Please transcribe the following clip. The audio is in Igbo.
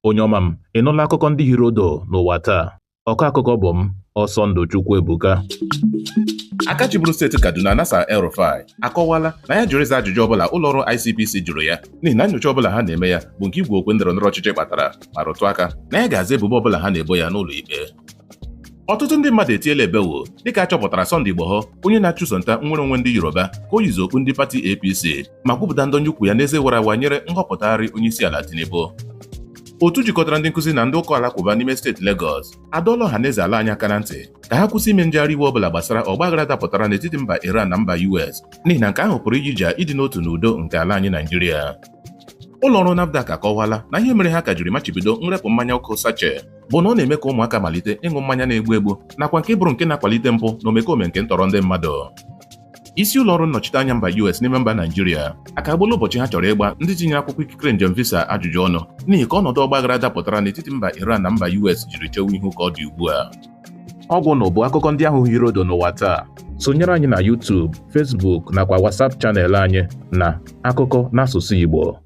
Onye ọma m, ị nụla akụkọ ndị hiri odo n'ụwa taa? Ọkọ akụkọ bụ m, Ọsọndụ Chukwuebuka. Aka chịburu steeti Kaduna, Nasir El-Rufai, akọwala na ya jụrụ ịza ajụjụ ọbụla ụlọọrụ ICPC jụrụ ya, n'ihi na nyocha ọbụla ha na-eme ya bụ nke igwe okwe ndọrọndọrọ ọchịchị kpatara, ma rụtụ aka na ya ga-aza ebubo ọbụla ha na-ebo ya n'ụlọ ikpe. Ọtụtụ ndị mmadụ etiela ebewo dịka a chọpụtara Sunday Igboho, onye na-achụso nta nnwere onwe ndị Yoruba, ka o yizi okpu ndị pati APC ma kwupụta ndonye ukwu ya n'eze wara awa nyere nhọpụtagharị onyeisiala Tinubu. Otu jikọtara ndị nkụzi na ndị ụka alakụba n'ime steeti Legọs adọọla ọha na eze ala anyị aka na ntị ka ha kwụsị ime njegharị iwe ọbụla gbasara ọgbaghara dapụtara n'etiti mba Iran na mba US, n'ihi na nke ahụ pụrụ iyija ịdị n'otu n'udo nke ala anyị Naijiria. Ụlọ ọrụ NAFDAC akọwala na ihe mere ha ka jiri machibido nrepụ mmanya ọkụ sachet bụ na ọ na-eme ka ụmụaka malite ịṅụ mmanya na-egbu egbu, nakwa nke bụrụ nke na-akwalite mpụ na omekome nke ntọrọ ndị mmadụ. Isi ụlọ ọrụ nnọchite anya mba US n'ime mba Naijiria akagbuola ụbọchị ha chọrọ ịgba ndị tinyere akwụkwọ ikikere njem visa ajụjụ ọnụ, n'ihi ka ọnọdụ ọgbaghara dapụtara n'etiti mba Iran na mba US jiri chewe ihu ka ọ dị ugbu a. Ọgwụ na bụ akụkọ ndị ahụ hiri odo n'ụwa taa. Sonyere anyị na YouTube, Facebook nakwa WhatsApp channel anyị na Akụkọ n'asụsụ Igbo.